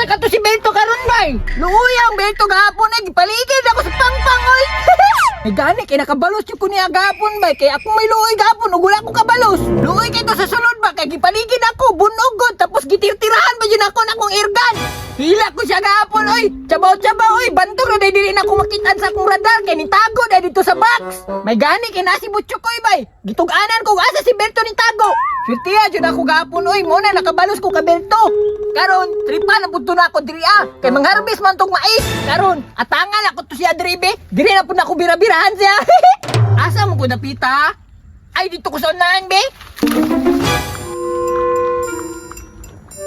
ka to si Berto karon bay? Luoy ang Berto gahapon ay gipaligid ako sa pangpang oy. May gani kay nakabalos jud ko niya gahapon bay kay ako may luoy gahapon ug wala ko kabalos. Luoy kay to sa sulod ba kay gipaligid ako bunog gud tapos gitirtirahan ba jud ako na akong airgun. Hila ko siya gahapon oy. Tsabaw-tsabaw oy, bantog ra day dili na ako makitaan sa akong radar kay nitago day dito sa box. May gani kay nasi Butchokoy bay. Gitug-anan ko asa si Berto nitago. Swerte jud ako gahapon oy, mo na nakabalos ko ka Berto. Karon, tripa na pud to na ako diri ah. Kay mangharbis man tong mais. Karon, atangan ako to siya diri be. Diri na pud na ako bira-birahan siya. Asa mo ko napita? Ay dito ko sa unahan be.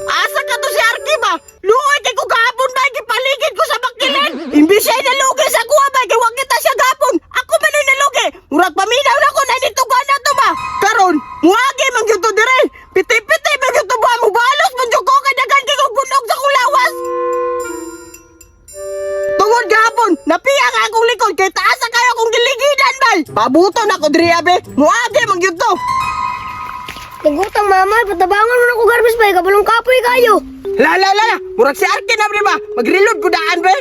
Asa ka to si Arky ba? Luoy kay ko gahapon ba gipaligid ko sa bakilin. Imbis siya nalugi sa kuha ba kay wa kita siya gahapon. Ako man ay nalugi. Murag paminaw na ko na nito na to ba. Karon, muagi man gyud to dire. Piti-piti man gyud to ba mubalos man gyud ko kay daghan kay kog bunog sa akong lawas. Tungod gahapon, napiya ka akong likod kay taas na kayo akong giligidan bal. Pabuto na ko diri abe. Muagi man gyud to. Pagutang mama, patabangan mo na ko garbis ba, kabalong kapoy kayo. La la la, la. Murag si Arky na bre ba? Mag-reload ko daan be.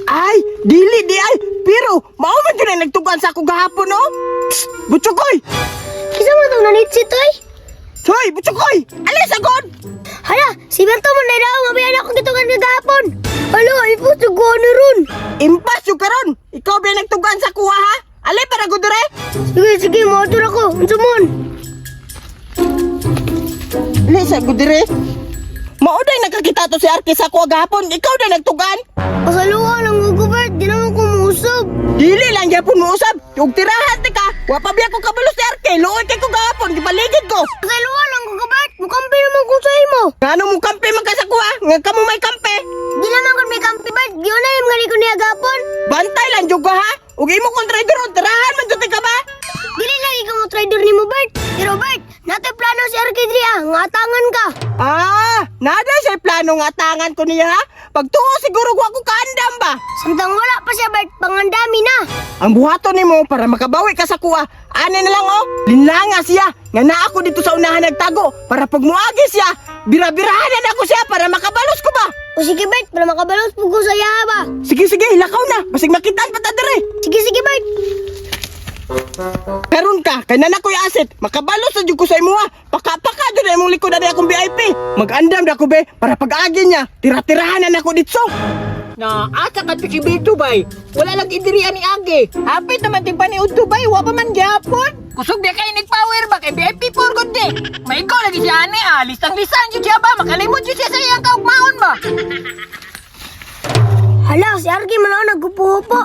Ay, dili di ay. Pero mao man jud ang nagtugan sa ako gahapon no. Psst, Butchokoy. Kisa mo itong nanitsit oy. Hoy, Butchokoy. Alis agad. Hala, si Berto mo na daw, mabayan ako gitugan kagahapon. Hala, ipos ko ni ron. Impas yung karon. Ikaw ba nagtugan sa kuha ha? Alay para gud dire. Sige, sige, motor ako. Unsa mon? Alis agad dire. Mao day nagkakita to si Arky sa kuha gahapon. Ikaw na nagtugan. Pasaluhan ang gugo Bert, di naman ko muusab. Dili lang gyapon mo usab. Ug tirahan ti ka. Wa pa biya ko kabalo si Arke. Luoy kay ko gahapon gipaligid ko. Pasaluhan ang gugo Bert, mukampi naman ko sa imo. Ngano mo kampe man ka sa kuha? Nga kamo may kampe. Di naman ko may kampi Bert, giyon na yung ko niya gahapon. Bantay lang jud ka ha. Ug imo kong trader tirahan man jud ti ka ba? Dili lagi ka mo trader nimo Bert. Pero Bert, natoy plano si Arky diri ah, nga atangan ka. Ah, nada siya plano nga tangan ko niya ha. Pagtuo siguro wa ko kaandam ba. Samtang wala pa siya Bert, pangandami na. Ang buhaton nimo para makabawi ka sa kuha. Ani na lang oh, linlanga siya. Nga naa ako dito sa unahan nagtago para pag muagi siya, bira-birahan na ako siya para makabalos ko ba. O sige Bert, para makabalos po ko sa iya ba. Sige sige, lakaw na. Basig makitaan pa ta dire. Sige sige Bert. Karon ka, kay nana ko'y asset, makabalos sa jud ko sa imuha. Paka-paka jud na imong likod na akong VIP. Mag-andam na ko be para pag-agi niya, tira-tirahan na nako ditso. Na asa ka to si Berto bay? Wala lang idirian ni Age. Hapit naman ting paniud to bay, wa pa man gyapon. Kusog di kay power ba kay VIP 4 gud di. Maigo lagi siya ani ah, listang-lisang jud siya ba makalimot jud siya sa iyang kaugmaon ba. Hala, si Arky man ako nagkupuhupo.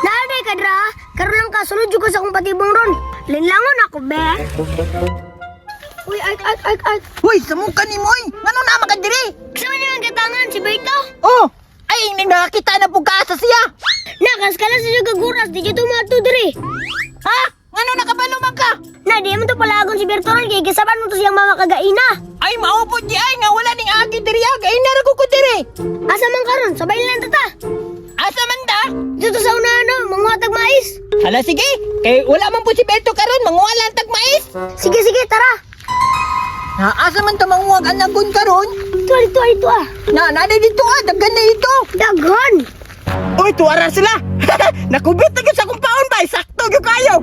Naaday ka dra, karon lang ka sunod jud ko sa akong patibong ron. Linlangon ako be. Uy, ark ark ark ark. Hoy, samukan ni moy. Ngano na man ka diri? Sa man yung katangan si Berto. Oh, ay ning nakakita na pug kaasa siya. Nakas ka lang sa juga guras, di jud tumato diri. Ha? Ngano nakabalo man ka? Na di man to palagon si Berto ron kay gisaban mo to siyang mama kagaina. Ay maupod di ay nga wala ning agi diri ah, gaina ra ko ko diri. Asa man karon, sabay lang ta. Asa man ta? Dito sa una ano, manguha tag mais. Hala sige, kay wala man po si Berto karon, manguha lang tag mais. Sige sige, tara. Na asa man ta manguha ang anagon karon? Ito, ito, ito ah. Na, nada dito ah, daghan na ito. Daghan. Uy, tuwara sila. Nakubit na gyud sa akong paon bay, sakto gyud kayo.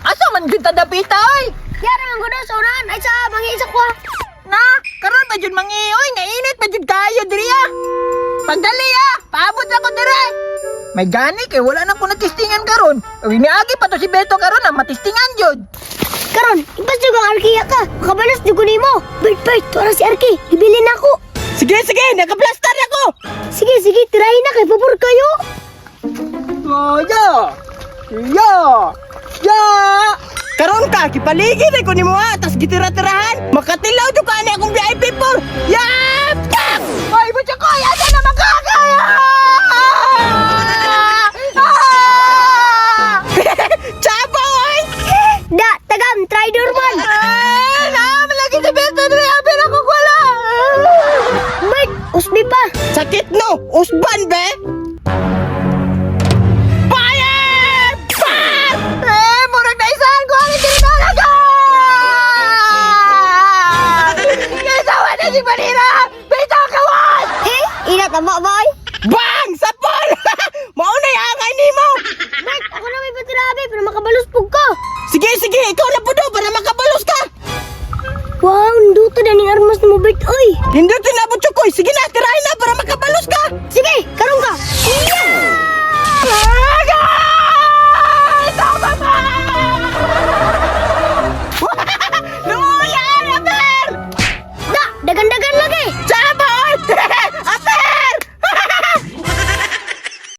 Asa man gyud ta dapita oy? Yara man gud sa unahan ay sa mangi isa ko ah. Na, karon ba jud mangi oy, nainit ba jud kayo diri ah. Pagdali ah, paabot na ko diri. May gani kay wala na ko natistingan karon. Uy, niagi pa to si Beto karon ah, matistingan jud. Karon, ipas jud ang Arky ka. Makabalos jud ko nimo. Bert, Bert, tuara si Arky. Gibili na ako. Sige sige, nakaplastar ako. Sige, sige, tirahin na kay pabor kayo. Oh, ya. Ya. Ya! Karon ka, gipaligid ay ko nimo ha, tas gitira-tirahan. Makatilaw jud ka ani akong VIP 4. Ya! Pak! Oy, butya ko, asa na makakaya? Ah! Chaba oy! Da, tagam, traidor man. Ah, naam lagi si Beto diri, apil ako wala. Bert, usbi pa. Sakit no, usban be. Fire! Si Manira! Bitaw kawan! Eh, ina tama boy. Bang! Sapol! Maunay angay nimo. Bert, ako na may patirabi pero makabalos pug ko. Sige, sige, ikaw na pudo para makabalos ka. Wow, nduto na ning armas mo, Bert, oy. Hindi tinabot, Chukoy. Sige na, tirahin na para